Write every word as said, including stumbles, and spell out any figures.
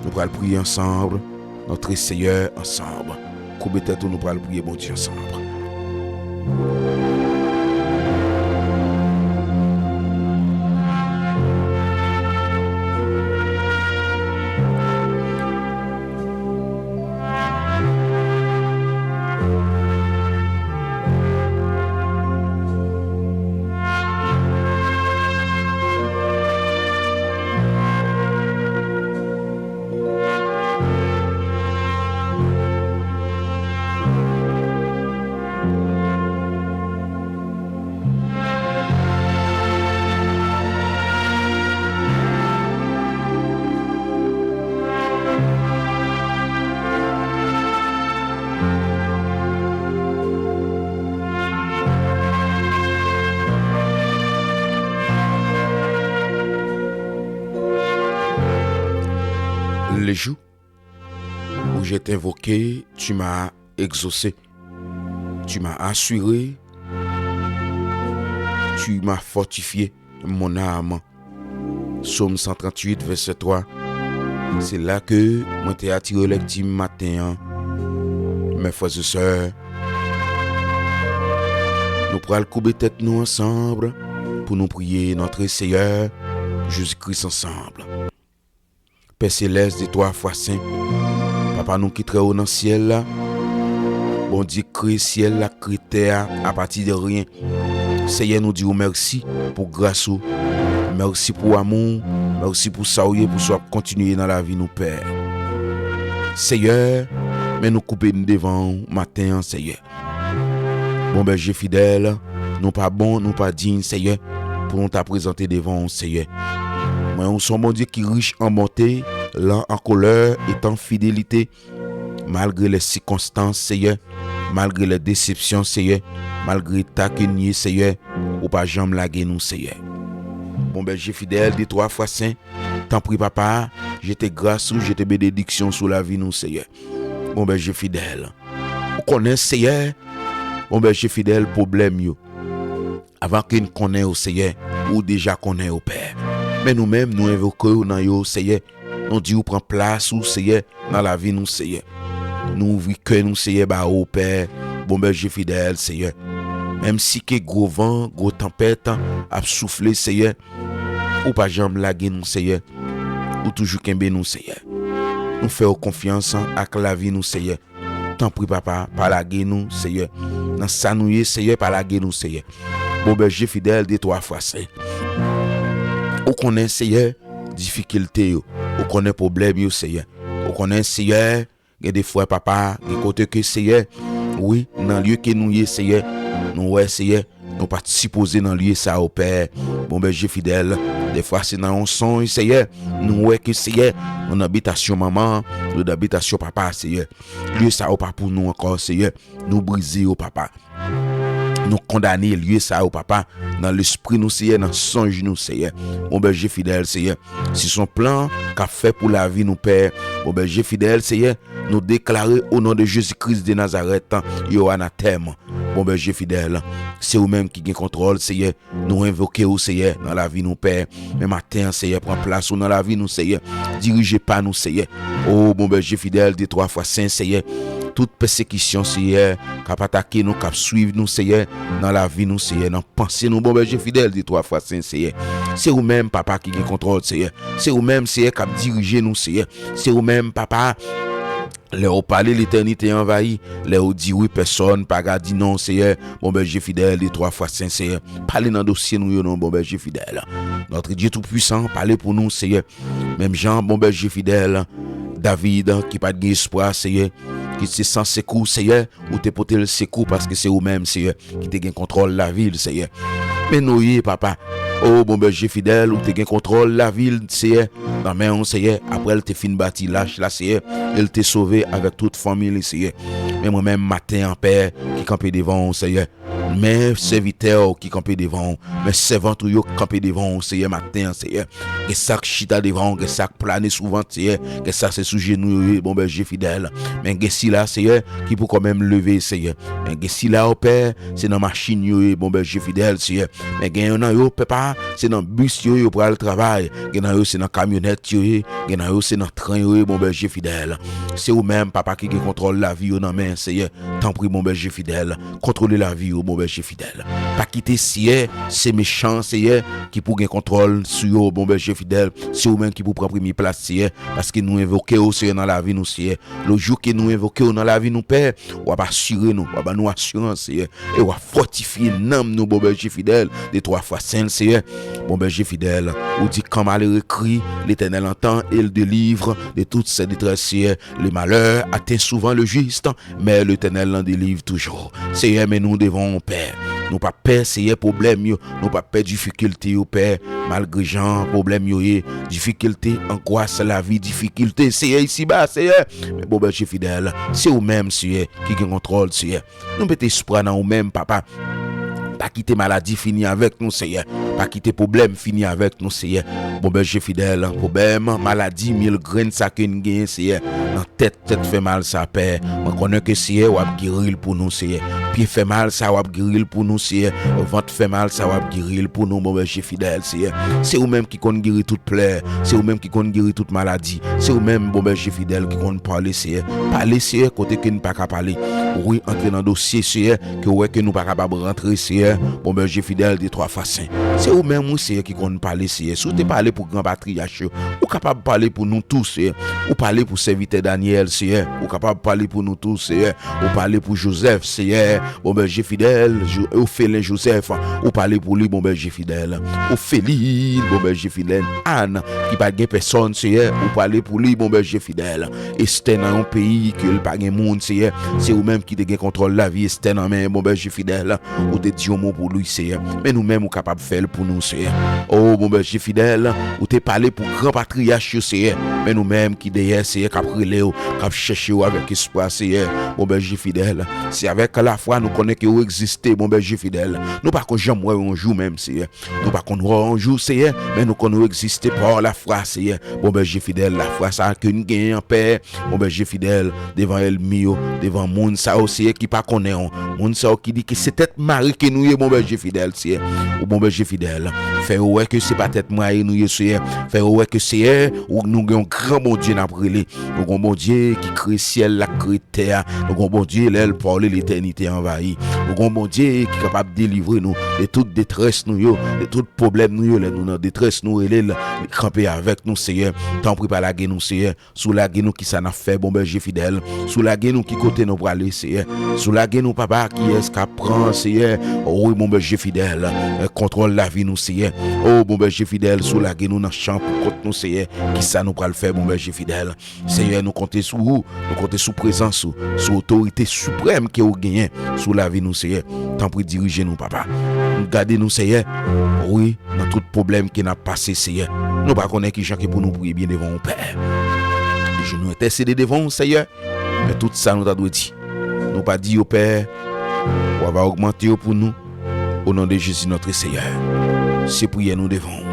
Nou pral priye ansanm. Notre Seigneur ansanm. Koube tèt ou, nou pral priye Bondye ansanm. Le jour où je t'invoquai, tu m'as exaucé. Tu m'as assuré, tu m'as fortifié mon âme. Sòm san tranntuit, vèsè twa. Se la ke mwen te atire lèkti m maten an. Mes frères et sœurs, nou pral koube tèt nou ansanm pou nou priye Notre Seigneur Jésus-Christ ansanm. Pè Selès, de twa fwa sen, Papa nou ki trè wo nan syèl la, Bondye k kreye syèl la, k kreye tè a apati de ryen. Seyè, nou di w mèsi pou gras ou, mèsi pou amou w, mèsi pou sa w ye, pou sa w ap kontinye nan lavi nou, Pè. Seyè, men nou koupe n devan w maten an, Seyè. Bon bèje fidèl, nou pa bon, nou pa diy, Seyè, pou nou ta prezante devan w, Seyè. Men ou se yon Bondye ki rich an bonte, lan an kolè, et an fidelite. Malgre lè sikonstans, Seyè, malgre lè desepsyon, Seyè, malgre eta ke n ye, Seyè, ou pa janm lage nou, Seyè. Bon bèje fidèl, de twa fwa sen, tanpri, Papa, jete gras ou, jete benediksyon sou lavi nou, Seyè. Bon bèje fidèl. Ou konnen, Seyè, bon bèje fidèl, pwoblèm yo. Avan ke n konnen yo, Seyè, ou deja konnen yo, Pè. Men nou menm, nou envoke w nan yo, Seyè. Nou di w pran plas ou, Seyè, nan lavi nou, Seyè. Nou ouvri kè nou, Seyè, ba ou, Pè. Bon bèje fidèl, Seyè. Menm si ke gwo van, gwo tanpèt ap soufle, Seyè, ou pa janm lage nou, Seyè. Ou toujou kenbe nou, Seyè. Nou fè w konfyans ak lavi nou, Seyè. Tanpri, Papa, pa lage nou, Seyè. Nan sa nou ye, Seyè, pa lage nou, Seyè. Bon bèje fidèl, de twa fwa sen. Ou konnen, Seyè, difikilte yo. Ou konnen pwoblèm yo, Seyè. Ou konnen, Seyè, gen de fwa, Papa, gen kote ke, Seyè, wi, nan lye ke nou ye, Seyè, nou wè, Seyè, nou pa t sipoze nan lye sa yo, Pè. Bon bèje fidèl, de fwa se nan yon sonj, Seyè, nou wè ke, Seyè, nou nan bitasyon manman, nou nan bitasyon papa, Seyè. Lye sa yo pa pou nou ankò, Seyè. Nou brize yo, Papa. Nou kondane lye sa yo, Papa, nan lespri nou, Seyè, nan sonj nou, Seyè. Bon bèje fidèl, Seyè. Si se yon plan k ap fè pou lavi nou, Pè, bon bèje fidèl, Seyè, nou deklare, o non de Jezi Kris de Nazarèt, yo anatèm. Bon bèje fidèl, se ou menm ki gen kontwòl, Seyè. Nou envoke w, Seyè, nan lavi nou, Pè. Men maten an, Seyè, pran plas ou nan lavi nou, Seyè. Dirije pa nou, Seyè. O, bon bèje fidèl, de twa fwa sen, Seyè. Tout pèsekisyon, Seyè, k ap atake nou, k ap swiv nou, Seyè, nan lavi nou, Seyè, nan panse nou, bon bèje fidèl, de twa fwa sen, Seyè. Se ou menm, Papa, ki gen kontwòl, Seyè. Se ou menm, Seyè, k ap dirije nou, Seyè. Se ou menm, Papa, lè ou pale, letènite anvayi. Lè ou di wi, pèsòn pa ka di non, Seyè. Bon bèje fidèl, de twa fwa sen, Seyè. Pale nan dosye nou yo non, bon bèje fidèl. Notre Dieu tout puissant, pale pou nou, Seyè. Menm jan, bon bèje fidèl, David, ki pa t gen espwa, Seyè, ki te san sekou, Seyè, ou te pote l sekou paske se ou menm, Seyè, ki te gen kontwòl lavi l, Seyè. Men Noye, Papa, o, bon bèje fidèl, ou te gen kontwòl lavi l, Seyè, nan men w, Seyè, apre l te fin bati lach la, Seyè, e l te sove avèk tout fanmi li, Seyè. Men mwen menm, maten an, Pè, ki kanpe devan w, Seyè, Men sèvitè w ki kanpe devan w, men sèvant ou yo k kanpe devan w, Seyè, maten an, Seyè. Gen sa k chita devan w, gen sa k plane sou vant, Seyè. Gen sa se sou jenou yo ye, bon Bèje fidèl. Men gen sila, Seyè, ki poko menm leve, Seyè. Men gen sila, o Pè, se nan machin yo ye, bon Bèje fidèl, Seyè. Men gen nan yo, Papa, se nan bis yo yo pral travay. Gen nan yo, se nan kamyonèt yo ye. Gen nan yo, se nan tren yo ye, bon Bèje fidèl. Se ou menm, Papa, ki gen kontwòl lavi yo nan men, Seyè. Tanpri, bon Bèje fidèl, kontwole lavi yo, bon Bèje fidèl. Pa kite, Seyè, se mechan, Seyè, ki pou gen kontwòl sou yo, bon Bèje fidèl. Se ou menm ki pou pran premye plas, Seyè, paske nou envoke w, Seyè, nan lavi nou, Seyè. Le jou ke nou envoke w nan lavi nou, Pè, w ap asire nou, w ap ban nou asirans, Seyè, e w ap fòtifye nanm nou, bon Bèje fidèl, de twa fwa sen, Seyè. Bon Bèje fidèl, ou di, quand malheureux crie, l'Éternel entend et le délivre de toute sa détresse, Seyè. Le malheur atteint souvent le juste, mais l'Éternel l'en délivre toujours. Seyè, men nou devan w, Pè. Nou pa pè, Seyè, pwoblèm yo. Nou pa pè difikilte yo, Pè. Malgre jan pwoblèm yo ye, difikilte, angwas, lavi, difikilte, Seyè, isiba, Seyè. Men bon Bèje fidèl, se ou menm, Seyè, ki gen kontwòl, Seyè. Nou mete espwa nan ou menm, Papa. Pa kite maladi fini avèk nou, Seyè. Pa kite pwoblèm fini avèk nou, Seyè. Bon Bèje fidèl, pwoblèm, maladi, mil grenn sa ke n genyen, Seyè. Nan tèt, tèt fè mal sa, Pè. Mwen konnen ke, Seyè, w ap geri l pou nou, Seyè. Pye fè mal sa, w ap geri l pou nou, Seyè. Vant fè mal sa, w ap geri l pou nou, bon Bèje fidèl, Seyè. Se ou menm ki konn geri tout plè. Se ou menm ki konn geri tout maladi. Se ou menm, bon Bèje fidèl, ki konn pale, Seyè. Pale, Seyè, kote ke n pa ka pale. Wi, antre nan dosye, Seyè, ke w wè ke nou pa kapab rantre, Seyè. Bon Bèje fidèl, de twa fwa sen. Se ou menm, wi, Seyè, ki konn pale, Seyè. Si w te pale pou gran patriyach yo, ou kapab pale pou nou tou, Seyè. Ou pale pou sèvitè Danyèl, Seyè. Ou kapab pale pou nou tou, Seyè. Ou pale pou Jozèf, Seyè. Bon Bèje fidèl, Jo-, ofelen Jozèf. Ou pale pou li, bon Bèje fidèl. Ofelin, bon Bèje fidèl. Ann, ki pa t gen pèsòn, Seyè. Ou pale pou li, bon Bèje fidèl. Estè nan yon peyi ke l pa gen moun, Seyè. Se ou menm ki te gen kontwòl lavi Estè nan men, bon Bèje fidèl. Ou te di yon mo pou li, Seyè. Men nou menm, ou kapab fè l pou nou, Seyè. O, bon Bèje fidèl, ou te pale pou gran patriyach yo, Seyè. Men nou menm ki dèyè, Seyè, k ap rele w, k ap chèche w avèk espwa, Seyè. Bon Bèje fidèl, se avèk lafwa nou konnen ke ou egziste, bon Bèje fidèl. Nou pa ko janm wè w yon jou menm, Seyè. Nou pa konn wè w yon jou, Seyè, men nou konn ou egziste pa lafwa, Seyè. Bon Bèje fidèl, lafwa sa a ke n genyen an, Pè, bon Bèje fidèl, devan ènmi yo, devan moun sa yo, Seyè, ki pa konnen w. Moun sa yo ki di ke se tèt mare ke nou ye, bon Bèje fidèl, Seyè. Ou bon Bèje fidèl, fè yo wè ke se pa tèt mare nou ye, Seyè. Fè yo wè ke, Seyè, ou, nou gen yon gran Bondye n ap rele. Nou gen yon Bondye ki kreye syèl la, ki kreye tè a. Nou gen yon Bondye, lè l pale, letènite anvayi. Nou gen yon Bondye ki kapab delivre nou de tout detrès nou yo, de tout pwoblèm nou yo. Lè nou nan detrès, nou rele l, li kanpe avèk nou, Seyè. Tanpri, pa lage nou, Seyè. Si w lage nou, kisa n ap fè, bon Bèje fidèl? Si w lage nou, ki kote nou prale, Seyè? Si w lage nou, Papa, kiyès k ap pran, Seyè? Wi, bon Bèje fidèl, kontwòl lavi nou, Seyè. O, bon Bèje fidèl, si w lage nou nan chan pou kont nou, Seyè, kisa nou pral fè, bon Bèje fidèl? Seyè, nou konte sou ou, nou konte sou prezans ou, sou otorite siprèm ke ou genyen sou lavi nou, Seyè. Tanpri, dirije nou, Papa. Gade nou, Seyè. Wi, nan tout pwoblèm ke n ap pase, Seyè. Nou pa konnen kijan ke pou nou priye byen devan ou, Pè. Epi nou entèsede devan ou, Seyè. Men tout sa nou ta dwe di, nou pa di yo, Pè. Ou va ogmante yo pou nou. Au nom de Jésus notre Seigneur. Se priyè nou devan ou.